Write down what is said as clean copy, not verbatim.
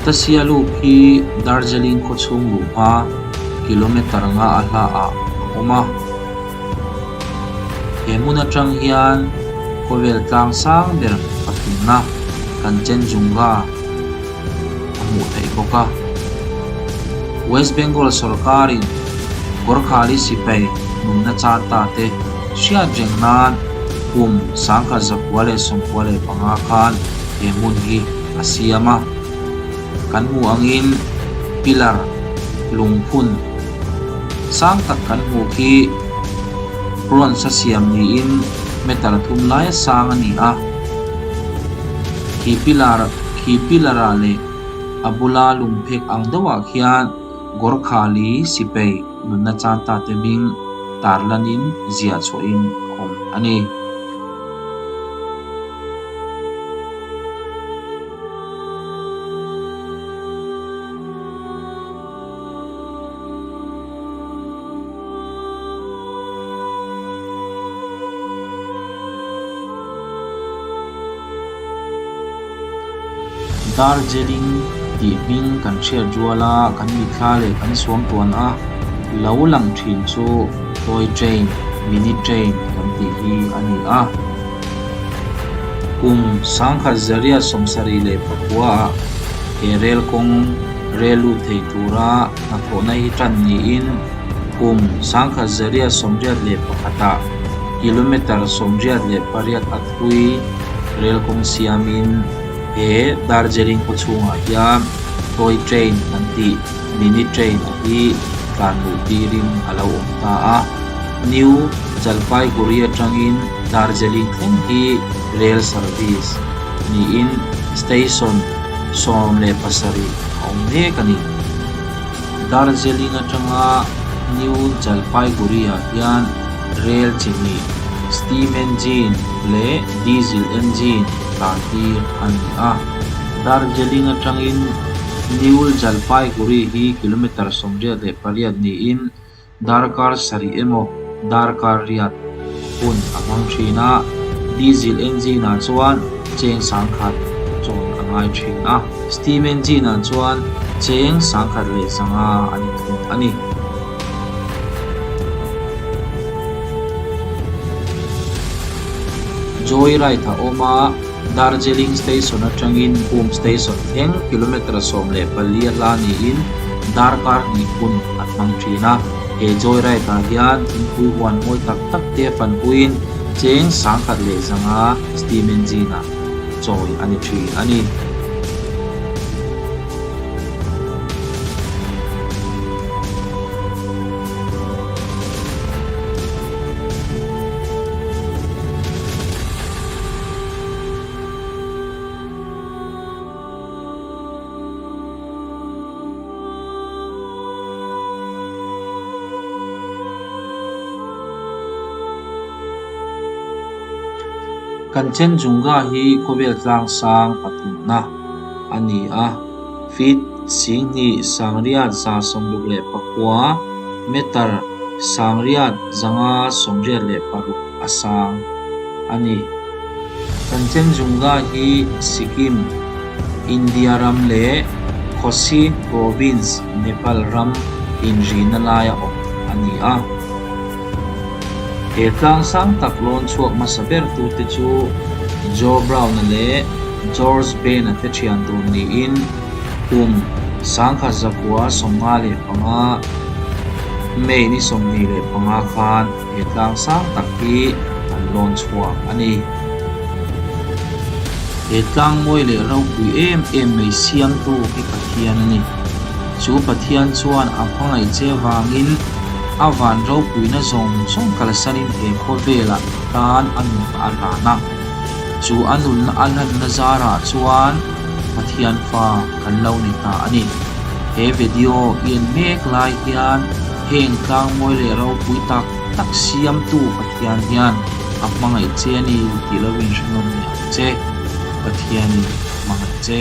Batasia Loop hi Darjeeling khawchhung luh hma kilometre nga a hla ah a awm a. He hmun atang hian khawvel tlang sang ber pathumna Kanchenjunga a hmuh theih bawk a. West Bengal sawrkarin Gorkhali sipai nunna chan ta te hriat reng nan kum 1995 khan he hmun hi a siam a. Kan hmuh angin pillar lungphun sang tak kan hmuh khi bronze a siam niin meter thum laia sang a ni a. Khi pillar khi pillar ah leh a bula lungphek ang deuhah khian Gorkhali sipai nunna chan ta te hming tarlanin ziah chhuahin a awm a ni. Darjeeling tih hming kan hriat rual a, kan mitthla leh kan suangtuan a, lo lang thin chu toy train, mini train kan tih hi a ni a. Kum 1974 ah he rel kawng rel lut thei tura hnathawhna hi tan niin kum 1981 ah kilometre 88 a thui rel kawng siamin he Darjeeling khaw chhungah hian toy train kan tih mini train a hi tlan luh tirin a lo awm ta a. New Jalpaiguri atangin Darjeeling thleng hi rail service niin station 17 a awm mek a ni. Darjeeling atanga New Jalpaiguri ah hian rail chi hnih steam engine leh diesel engine tlan tir a ni a. Darjeeling atangin New Jalpaiguri hi kilometre 88 niin Darkar sarih emaw darkar riat hun a hmang thin a, diesel engine ah chuan cheng sangkhat chawn a ngai thin a, steam engine ah chuan cheng sangkhat leh sanga a ni thung a ni. Joy ride a awm a, Darjeeling station atangin Ghum station thleng kilometre 14 a hla niin darkar hnih hun an hmang thin a. He joy ride ah hian thingpui huan mawi tak tak te fanpuiin cheng 1500 steam engine ah chawi a ni thin a ni. Kanchenjunga hi khawvel tlang sang pathumna a ni a, feet 2169 meter 9186 a sang a ni. Kanchenjunga hi Sikkim, India ram leh Kosi Province, Nepal ram inrina laia awm a ni a. He tlang sang tak lawn chhuak hmasa ber tute chu Joe Brown-a leh George Bain-a te thian tur niin kum 1955 May ni 25 khan He tlang sang tak hi an lawn chhuak a ni. He tlang mawi leh ropui em em mai siamtu hi Pathian a ni. Chu Pathian chuan a hmangaih che vangin a van ropuina zawng zawng kalsanin he khawvelah tan a nunna a hlan a. Chu a nunna a hlanna zarah chuan Pathian fa kan lo ni ta a ni. He video i en mek lai hian Heng tlang mawi leh ropui tak tak siamtu Pathian hian a hmangaih che a ni tih lo inhre nawm leh ang che. Pathianin a hmangaih che.